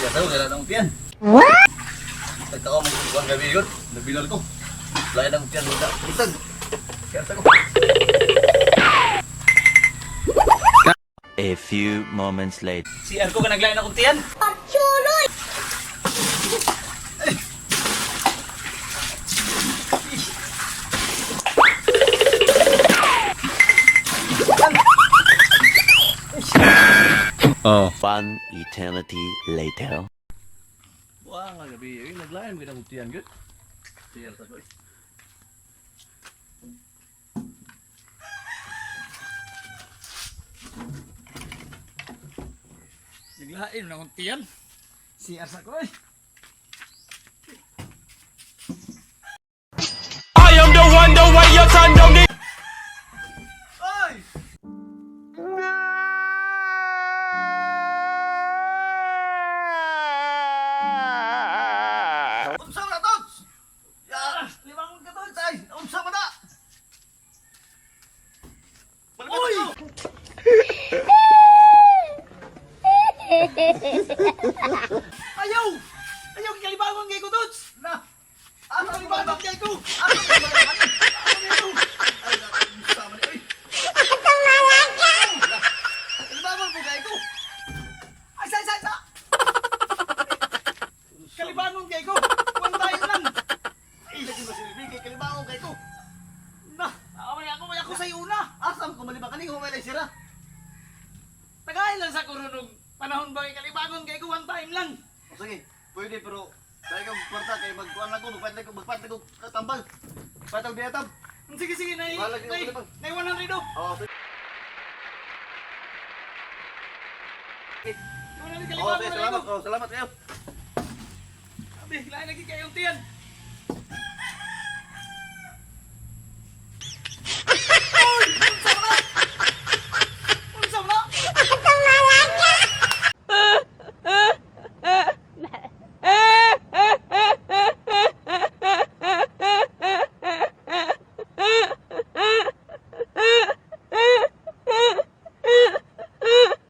Siya tayo, kailan ang tiyan. Nagtaka mo kung gabi yun. Nabilar ko. Lain ang tiyan. Butag. Siya ko. A few moments later. CR ko ka naglain akong tiyan. Oh. One eternity later. Wah, nga gabi. Eh, naglain mo akong tiyan. Good. CR sa ko. Eh. Naglain mo akong tiyan. CR sa ko eh. I am the one, the way your son don't need. Ay! Unsa man na, Tots? Ya, limang ka, Tots, ay. Unsa man na? Uy! Ayaw! Ayaw, kalibangon kay ko, Tots! Na! Ano ang Kalibangon kay ko! Ano ang Ano Ay, unsa man ni, oy. Kalibangon po kay ko. Ay, sa, sa, sa! Kalibangon kay ko! One time lang! Ay, lagi masilbi kay kalibangon kay ko. Na! Ako may ako, may ako sa'yo una! Asam ko maliba kaning humay lang sira. Tagay lang sa kurunog. Panahon ba kay kalibangon kay ko, one time lang! O sige, pwede pero dahil kang kwarta kay magkuan lang ko, magpatay ko, magpatay ko katambal. Patag biyatab. Sige, sige, nay, Balag yung nay, kalibang. nay 100 oh! Oo, sige. 100 Oo, kalibangon sige, na salamat. ko! Oo, salamat kayo. Abi, lain lagi kayong tiyan!